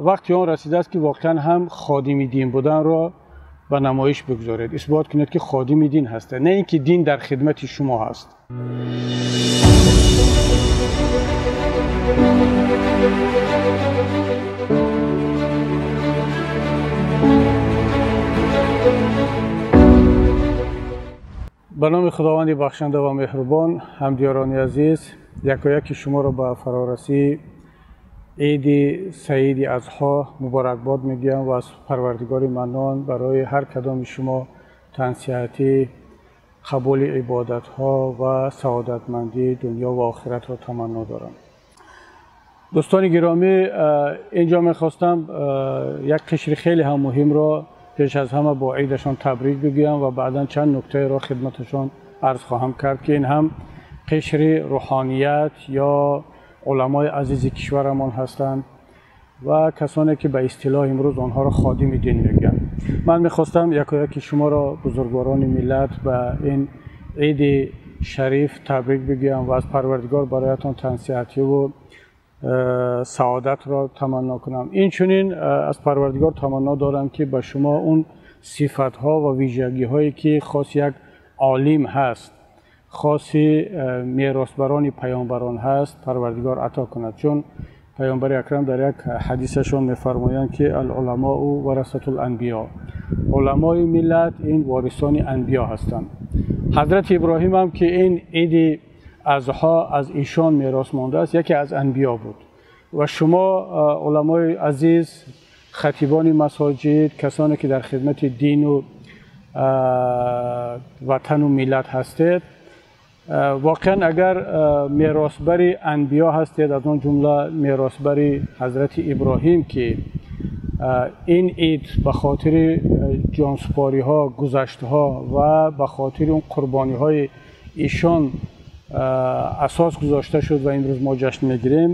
Вақти он расидааст, ки воқеан ҳам ходими дин буданро ба намоиш бигузоред, исбот кунед, ки ходими дин ҳастед, на ин ки дин дар хидмати шумо ҳаст. Ба номи Худованди бахшанда ва меҳрубон, ҳамдиёрони азиз, якояки шуморо ба фарорасии Иди Саиди Азҳо муборакбод мегӯям ва аз Парвардигори Маннон барои ҳар кадоми шумо тансиҳатӣ, қабули ибодатҳо ва саодатмандии дунё ва охиратро таманно дорам. Дӯстони гиромӣ, инҷо мехостам як қишри хеле ҳам муҳимро пеш аз ҳама бо идашон табрик бигӯям ва баъдан чанд нуктаеро хидматашон арз хоҳам кард, ки ин ҳам қишри рӯҳоният ё уламои азизи кишварамон ҳастанд ва касоне ки ба истилоҳ имрӯз онҳоро ходими дин мегӯянд. Ман мехостам якояки шуморо, бузургворони миллат, ба ин иди шариф табрик бигӯям ва аз Парвардигор бароятон тансиҳативу саодатро таманно кунам. Инчунин аз Парвардигор таманно дорам, ки ба шумо он сифатҳо ва вижагиҳое ки хоси як олим ҳаст, хоси меросбарони паёмбарон ҳаст, Парвардигор ато кунад. Чун Паёмбари акрам дар як ҳадисашон мефармоянд, ки алуламоу варасатул анбиё, уламои миллат ин ворисони анбиё ҳастанд. Ҳазрати Иброҳим ҳам, ки ин иди Азҳо аз ишон мерос мондааст, яке аз анбиё буд. Ва шумо, уламои азиз, хатибони масоҷид, касоне ки дар хидмати дину ватану миллат ҳастед, воқеан агар меросбари анбиё ҳастед, аз он ҷумла меросбари ҳазрати Иброҳим, ки ин ид ба хотири ҷонсупориҳо, гузаштҳо ва ба хотири он қурбониҳои ишон асос гузошта шуд ва имрӯз мо ҷашн мегирем,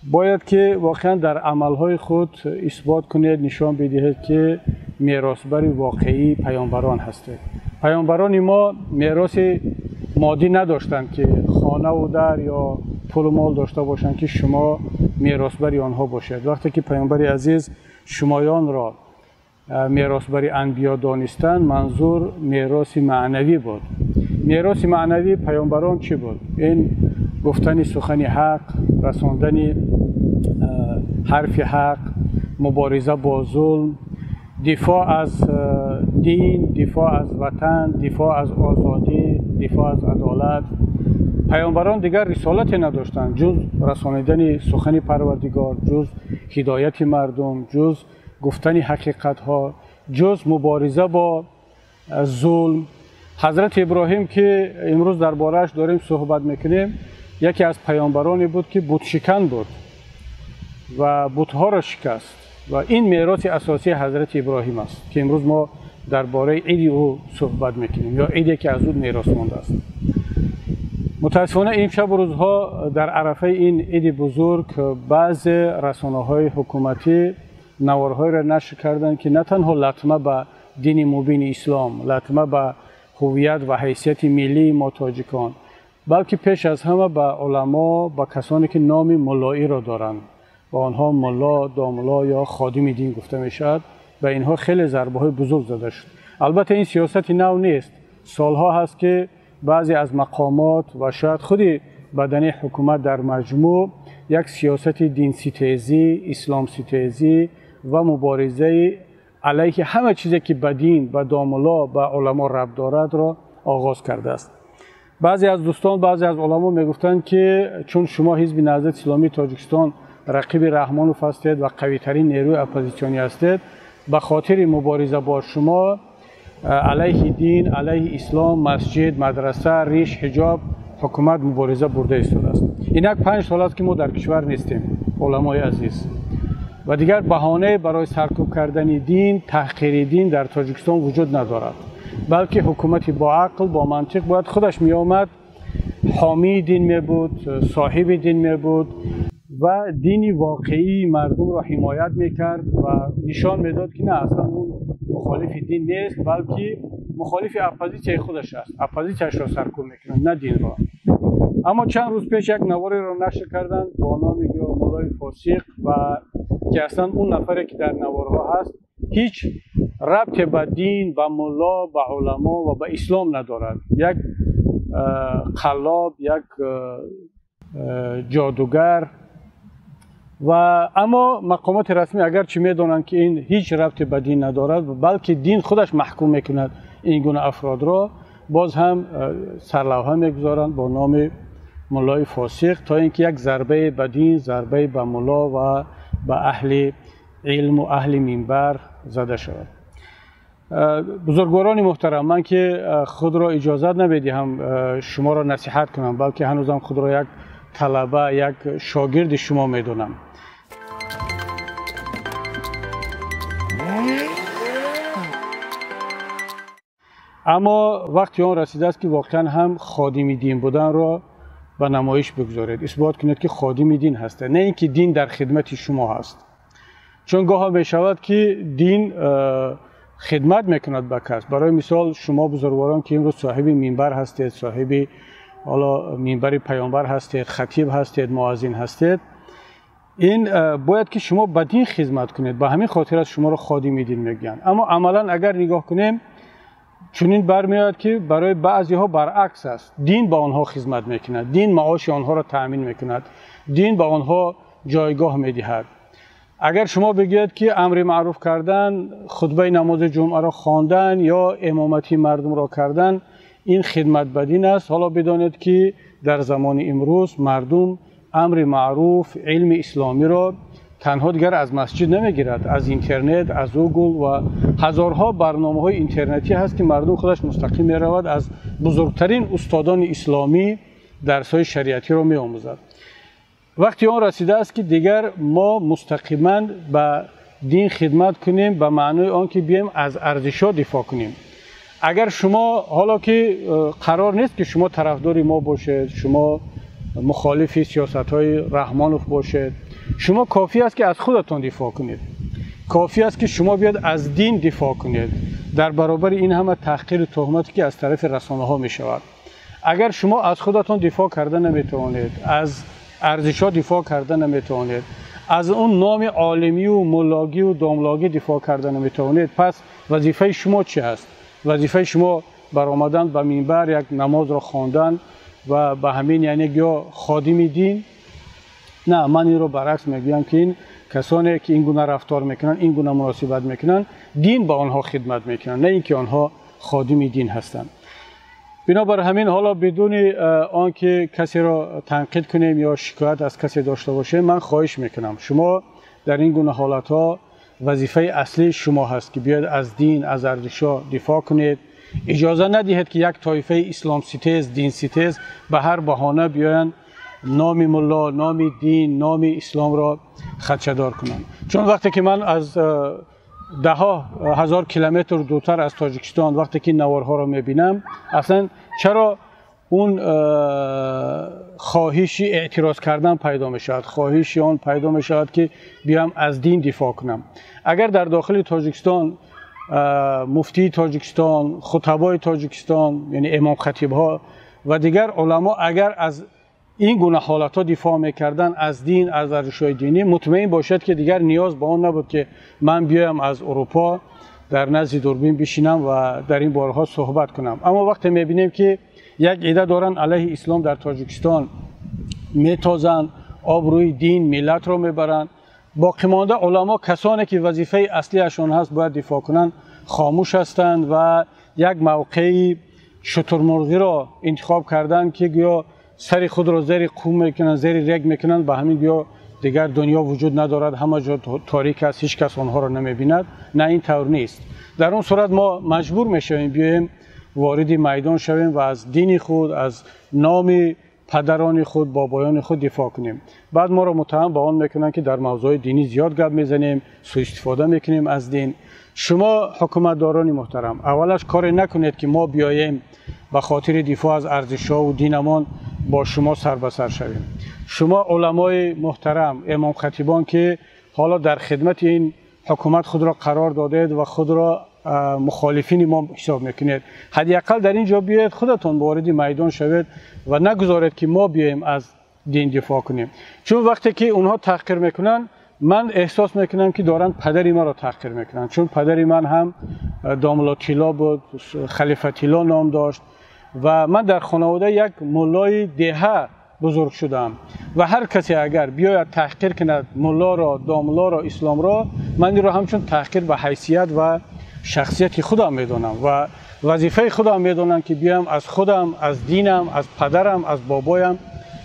бояд ки воқеан дар амалҳои худ исбот кунед, нишон бидиҳед, ки меросбари воқеии паёмбарон ҳастед. Паёмбарони мо мероси моддӣ надоштанд, ки хонаву дар ё пулу мол дошта бошанд, ки шумо меросбари онҳо бошед. Вақте ки паёмбари азиз шумоёнро меросбари анбиё донистанд, манзур мероси маънавӣ буд. Мероси маънавии паёмбарон чӣ буд? Ин гуфтани сухани ҳақ, расондани ҳарфи ҳақ, мубориза бо зулм, дифоъ аз дин, дифоъ аз ватан, дифоъ аз озодӣ, дифоъ аз адолат. Паёмбарон дигар рисолате надоштанд ҷуз расонидани сухани Парвардигор, ҷуз ҳидояти мардум, ҷуз гуфтани ҳақиқатҳо, ҷуз мубориза бо зулм. Ҳазрати Иброҳим, ки имрӯз дар борааш дорем суҳбат мекунем, яке аз паёмбароне буд, ки бутшикан буд ва бутҳоро шикаст, ва ин мероси асосии ҳазрати Иброҳим аст, ки имрӯз мо дар бораи иди ӯ суҳбат мекунем ё иде ки аз ӯ мерос мондааст. Мутаассифона, ин шабу рӯзҳо дар арафаи ин иди бузург баъзе расонаҳои ҳукуматӣ наворҳоеро нашр карданд, ки на танҳо латма ба дини мубини ислом, латма ба ҳувият ва ҳайсияти миллии мо тоҷикон, балки пеш аз ҳама ба уламо, ба касоне ки номи муллоиро доранд ва онҳо мулло, домулло ё ходими дин гуфта мешавад, ба инҳо хеле зарбаҳои бузург зада шуд. Албатта, ин сиёсати нав нест. Солҳо ҳаст, ки баъзе аз мақомот ва шояд худи бадани ҳукумат дар маҷмӯъ як сиёсати динситезӣ, исломситезӣ ва муборизаи алайҳи ҳама чизе ки ба дин, ба домулло, ба уламо рабт дорадро оғоз кардааст. Баъзе аз дӯстон, баъзе аз уламо мегуфтанд, ки чун шумо Ҳизби Наҳзати Исломии Тоҷикистон рақиби Раҳмонов ҳастед ва қавитарин нерӯи оппозитсионӣ ҳастед, ба хотири мубориза бо шумо алайҳи дин, алайҳи ислом, масҷид, мадраса, риш, ҳиҷоб ҳукумат мубориза бурда истодааст. Инак 5 сол аст, ки мо дар кишвар нестем, уламои азиз, ва дигар баҳонае барои саркӯб кардани дин, таҳқири дин дар Тоҷикистон вуҷуд надорад, балки ҳукумати боақл, бо мантиқ бояд худаш меомад, ҳомии дин мебуд, соҳиби дин мебуд ва дини воқеии мардумро ҳимоят мекард ва нишон медод, ки на, аслан ӯ мухолифи дин нест, балки мухолифи оппозитсияи худаш аст, оппозитсияшро саркӯб мекунад, на динро. Аммо чанд рӯз пеш як навореро нашр карданд бо номи муллои фосиқ ва ки аслан он нафаре ки дар наворҳо ҳаст ҳеҷ рабте ба дин, ба мулло, ба уламо ва ба ислом надорад. Як қаллоб, як ҷодугар. Ва аммо мақомоти расмӣ агарчи медонанд, ки ин ҳеҷ рабте ба дин надорад, балки дин худаш маҳкум мекунад ин гуна афродро, боз ҳам сарлавҳа мегузоранд бо номи муллои фосиқ, то ин ки як зарбае ба дин, зарбае ба мулло ва ба аҳли илму аҳли минбар зада шавад. Бузургворони муҳтарам, ман ки худро иҷозат намедиҳам шуморо насиҳат кунам, балки ҳанӯзам худро як талаба, як шогирди шумо медонам. Аммо вақти он расидааст, ки воқеан ҳам ходими дин буданро ба намоиш бигузоред, исбот кунед, ки ходими дин ҳастед, на ин ки дин дар хидмати шумо ҳаст. Чун гоҳо мешавад, ки дин хидмат мекунад ба кас. Барои мисол, шумо бузургворон, ки имрӯз соҳиби минбар ҳастед, соҳиби ҳоло минбари паёмбар ҳастед, хатиб ҳастед, муаззин ҳастед, ин бояд ки шумо ба дин хизмат кунед. Ба ҳамин хотир аст шуморо ходими дин мегӯянд. Аммо амалан агар нигоҳ кунем, чунин бармеояд, ки барои баъзеҳо баръакс аст. Дин ба онҳо хизмат мекунад, дин маоши онҳоро таъмин мекунад, дин ба онҳо ҷойгоҳ медиҳад. Агар шумо бигӯед, ки амри маъруф кардан, хутбаи намози ҷумъаро хондан ё имомати мардумро кардан ин хидмат ба дин аст, ҳоло бидонед, ки дар замони имрӯз мардум амри маъруф, илми исломиро танҳо дигар аз масҷид намегирад, аз интернет, аз Гугл ва ҳазорҳо барномаҳои интернетӣ ҳаст, ки мардум худаш мустақим меравад, аз бузургтарин устодони исломӣ дарсҳои шариатиро меомӯзад. Вақти он расидааст, ки дигар мо мустақиман ба дин хидмат кунем, ба маънои он ки биёем аз арзишҳо дифоъ кунем. Агар шумо ҳоло ки қарор нест, ки шумо тарафдори мо бошед, шумо мухолифи сиёсатҳои Раҳмонов бошед, шумо кофӣ аст, ки аз худатон дифоъ кунед, кофӣ аст, ки шумо биёед аз дин дифоъ кунед дар баробари ин ҳама таҳқиру туҳмате, ки аз тарафи расонаҳо мешавад. Агар шумо аз худатон дифоъ карда наметавонед, аз арзишҳо дифоъ карда наметавонед, аз он номи олимию муллогию домлогӣ дифоъ карда наметавонед, пас вазифаи шумо чӣ ҳаст? Вазифаи шумо баромадан ба минбар, як намозро хондан ва ба ҳамин яъне гӯё ходими дин? На, ман инро баръакс мегӯям, ки ин касоне, ки ин гуна рафтор мекунанд, ин гуна муносибат мекунанд, дин ба онҳо хидмат мекунанд, на ин ки онҳо ходими дин ҳастанд. Бинобар ҳамин, ҳоло бидуни он ки касеро танқид кунем ё шикоят аз касе дошта бошем, ман хоҳиш мекунам, шумо дар ин гуна ҳолатҳо вазифаи аслии шумо ҳаст, ки биёед аз дин, аз арзишҳо дифоъ кунед. Иҷоза надиҳед, ки як тоифаи исломситез, динситез ба ҳар баҳона биёянд номи мулло, номи дин, номи исломро хадшадор кунанд. Чун вақте ки ман аз даҳҳо ҳазор километр дуртар аз Тоҷикистон вақте ки наворҳоро мебинам, аслан чаро он хоҳиши эътироз кардан пайдо мешавад, хоҳиши он пайдо мешавад, ки биём аз дин дифоъ кунам. Агар дар дохили Тоҷикистон муфтии Тоҷикистон, хутабои Тоҷикистон, яъне имомхатибҳо ва дигар уламо агар аз ин гуна ҳолатҳо дифоъ мекарданд, аз дин, аз арзишҳои динӣ, мутмаин бошад, ки дигар ниёз ба он набуд, ки ман биёям аз Урупо дар назди дурбин бишинам ва дар ин борҳо суҳбат кунам. Аммо вақте мебинем, ки як ида доранд алайҳи ислом дар Тоҷикистон метозанд, обрӯи дин, миллатро мебаранд, боқимонда уламо, касоне ки вазифаи аслиашон ҳаст бояд дифоъ кунанд, хомӯш ҳастанд ва як мавқеи шутурмурғиро интихоб карданд, ки гӯё сари худро зери қум мекунанд, зери рег мекунанд, ба ҳамин гӯё дигар дунё вуҷуд надорад, ҳама ҷо торик аст, ҳеҷ кас онҳоро намебинад. На, ин тавр нест. Дар он сурат мо маҷбур мешавем биёем вориди майдон шавем ва аз дини худ, аз номи падарони худ, бобоёни худ дифоъ кунем. Баъд моро муттаҳам ба он мекунанд, ки дар мавзӯи динӣ зиёд гап мезанем, суистифода мекунем аз дин. Шумо ҳукуматдорони муҳтарам, аввалаш коре накунед, ки мо биёем ба хотири дифоъ аз арзишҳову динамон бо шумо сар ба сар шавем. Шумо уламои муҳтарам, имомхатибон, ки ҳоло дар хидмати ин ҳукумат худро қарор додед ва худро мухолифини мо ҳисоб мекунед, ҳадди ақал дар ин ҷо биёед худатон вориди майдон шавед ва нагузоред, ки мо биёем аз дин дифоъ кунем. Чун вақте ки онҳо таҳқир мекунанд, Ман эҳсос мекунам, ки доранд падари маро таҳқир мекунанд, чун падари ман ҳам домла Тилло буд, Халифа Тилло ном дошт ва ман дар хонаводаи як муллои деҳа бузург шудам ва ҳар касе агар биёяд таҳқир кунад муллоро, домлоро, исломро, ман инро ҳамчун таҳқир ба ҳайсият ва шахсияти худам медонам ва вазифаи худам медонам, ки биёям аз худам, аз динам, аз падарам, аз бобоям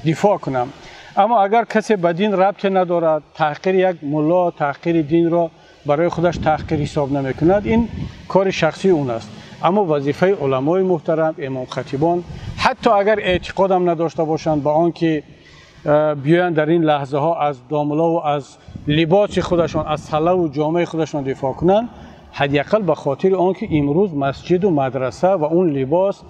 дифоъ кунам. Аммо агар касе ба дин рабте надорад, таҳқири як мулло, таҳқири динро барои худаш таҳқир ҳисоб намекунад, ин кори шахсии он аст. Аммо вазифаи уламои муҳтарам, имомхатибон, ҳатто агар эътиқодам надошта бошанд ба он ки биёянд дар ин лаҳзаҳо аз домлову аз либоси худашон, аз салаву ҷомаи худашон дифоъ кунанд, ҳадди ақал ба хотири он ки имрӯз масҷиду мадраса ва он либос,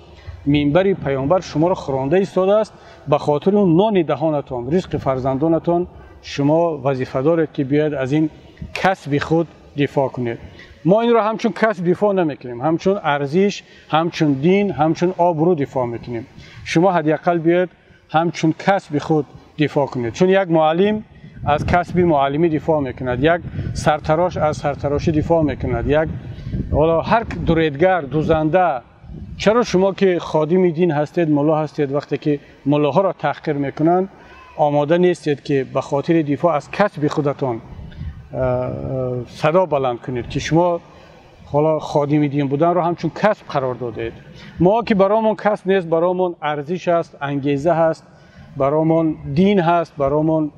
минбари паёмбар шуморо хӯронда истодааст, ба хотири он нони даҳонатон, ризқи фарзандонатон шумо вазифа доред, ки биёед аз ин касби худ дифоъ кунед. Мо инро ҳамчун касб дифоъ намекунем, ҳамчун арзиш, ҳамчун дин, ҳамчун обрӯ дифоъ мекунем. Шумо ҳадди ақал биёед ҳамчун касби худ дифоъ кунед, чун як муаллим аз касби муаллимӣ дифоъ мекунад, як сартарош аз сартарошӣ дифоъ мекунад, як ҳоло ҳар дуредгар, дузанда. Чаро шумо ки ходими дин ҳастед, мулло ҳастед, вақте ки муллоҳоро таҳқир мекунанд, омода нестед, ки ба хотири дифоъ аз касби худатон садо баланд кунед, ки шумо ҳоло ходими дин буданро ҳамчун касб қарор додед? Мо ки баромон касб нест, баромон арзиш аст, ангеза ҳаст, баромон дин ҳаст, баромон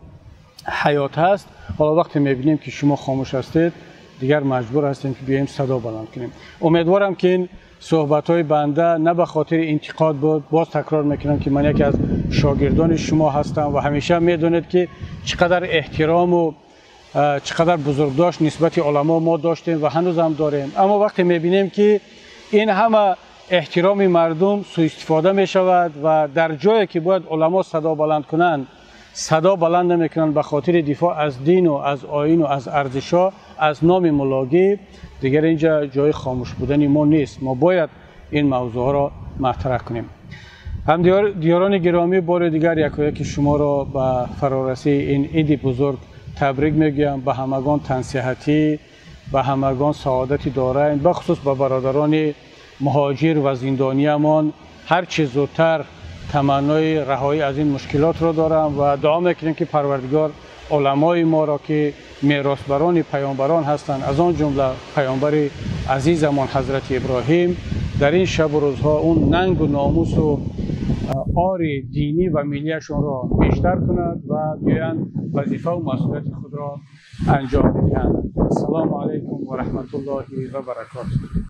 ҳаёт ҳаст. Ҳоло вақте мебинем, ки шумо хомӯш ҳастед, дигар маҷбур ҳастем, ки биёем садо баланд кунем. Умедворам, ки ин суҳбатҳои банда на ба хотири интиқод буд. Боз такрор мекунам, ки ман яке аз шогирдони шумо ҳастам ва ҳамеша медонед, ки чӣ қадар эҳтирому чӣ қадар бузургдошт нисбати уламо мо доштем ва ҳанӯзам дорем. Аммо вақте мебинем, ки ин ҳама эҳтироми мардум суистифода мешавад ва дар ҷое ки бояд уламо садо баланд кунанд, садо баланд намекунанд ба хотири дифоъ аз дину аз оину аз арзишҳо, аз номи муллогӣ, дигар инҷа ҷои хомӯш будани мо нест. Мо бояд ин мавзӯъҳоро матраҳ кунем. Ҳамдиёрони гиромӣ, бори дигар якояки шуморо ба фарорасии ин иди бузург табрик мегӯям. Ба ҳамагон тансиҳатӣ, ба ҳамагон саодати дорайн, бахусус ба бародарони муҳоҷир ва зиндониямон ҳар чӣ зудтар таманнои раҳоӣ аз ин мушкилотро дорам ва дуо мекунем, ки Парвардигор уламои моро, ки меросбарони паёмбарон ҳастанд, аз он ҷумла паёмбари азизамон ҳазрати Иброҳим, дар ин шабу рӯзҳо он нангу номусу ори динӣ ва миллиашонро бештар кунад ва биёянд вазифаву масъулияти худро анҷом бидиҳанд. Ассалому алайкум ва раҳматуллоҳи ва баракотуҳ.